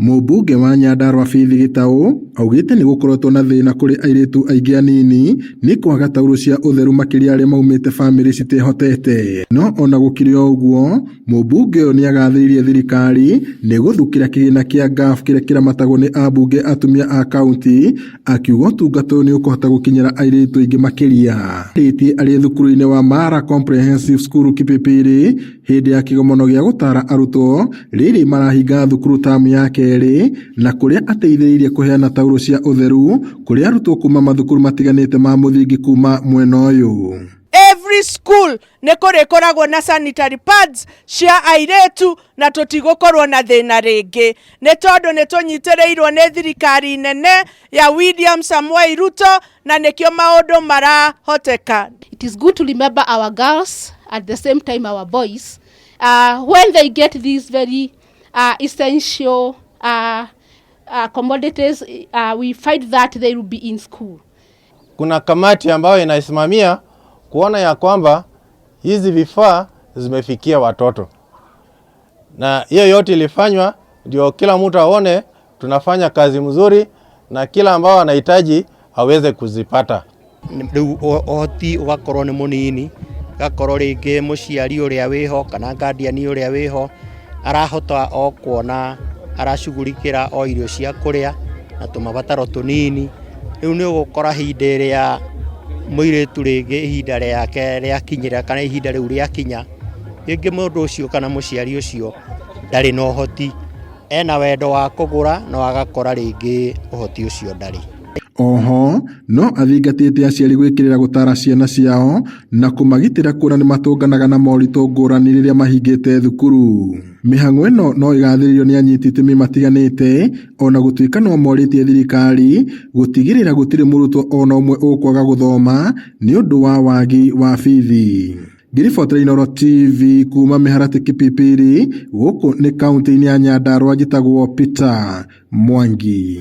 Mũmbunge wa Nyandarua Faith Gĩtaũ augĩte nĩ gũkoretwo na thĩna kũrĩ airĩtu aingĩ anini nĩ kwaga taurũ cia ũtheru makĩria arĩa maumĩte bamĩrĩ citehotete. No ona gũkĩrĩ o ũguo, mũmbunge ũyũ nĩagathĩrĩirie thirikari nĩ gũthukĩra kĩgĩna kĩa NGAAF kĩrĩa kĩramatagwo nĩ ambunge atumia a kaunti, akiuga ũtungata ũyũ nĩ ũkũhota gũkinyĩra airĩtu aingĩ makĩria. Arĩtie arĩ thukuru-inĩ wa Mara Comprehensive School Kipipiri hĩndĩ ya kĩgomano gĩa gũtara arutwo rĩrĩ marahinga thukuru tamu ya kerĩ na kũrĩa ateithĩrĩirie kũheana taurũ cia ũtheru kũrĩ arutwo kuma mathukuru matiganĩte ma mũthingi kuma mwena ũyũ. Every school nĩ kũrĩkoragwo na sanitary pads cia airĩtu na tũtigũkorwo na thĩna rĩngĩ nĩ tondũ nĩ tũnyitĩrĩirwo nĩ thirikari nene ya William Samoei Ruto na nĩkĩo maũndũ marahoteka. It is good to remember our girls, at the same time our boys, when they get these very essential commodities, we find that they will be in school. Kuna kamati ambayo inaisimamia kuona ya kwamba hizi vifaa zimefikia watoto, na hiyo yote ilifanywa ndio kila mtu aone tunafanya kazi mzuri na kila ambao anahitaji aweze kuzipata. Rĩu ũhoti ũgakorwo nĩ mũnini, gakorwo rĩngĩ mũciari ũrĩa wĩho kana guardian ũrĩa wĩho arahota o kuona aracugurikĩra o irio cia kũrĩa na tũmabataro tũnini. Rĩu nĩ ũgũkora hĩndĩ ĩrĩa mũirĩtu rĩngĩ ihinda rĩake rĩakinyĩra kana ihinda rĩu rĩakinya, rĩngĩ mũndũ ũcio kana mũciari ũcio ndarĩ na ũhoti, ena wendo wa kũgũra no agakora rĩngĩ ũhoti ũcio ndarĩ. Oho no athingatĩte aciari gwĩkĩrĩra gũtara ciana ciao na kũmagitĩra kuona nĩ matũnganaga na moritũ ngũrani rĩrĩa mahingĩte thukuru. Mĩhang'o ĩno no ĩgathĩrĩrio nĩ anyiti itemi matiganĩte ona gũtuĩka no morĩtie thirikari gũtigĩrĩra gũtirĩ mũrutwo ona ũmwe ũkwaga gũthoma nĩ ũndũ wa wagi wa bithi. Ngĩribotera Inooro TV kuma Mĩharatĩ Kipipiri, gũkũ nĩ kaunti-inĩ ya Nyandarua, njĩtagwo Peter Mwangi.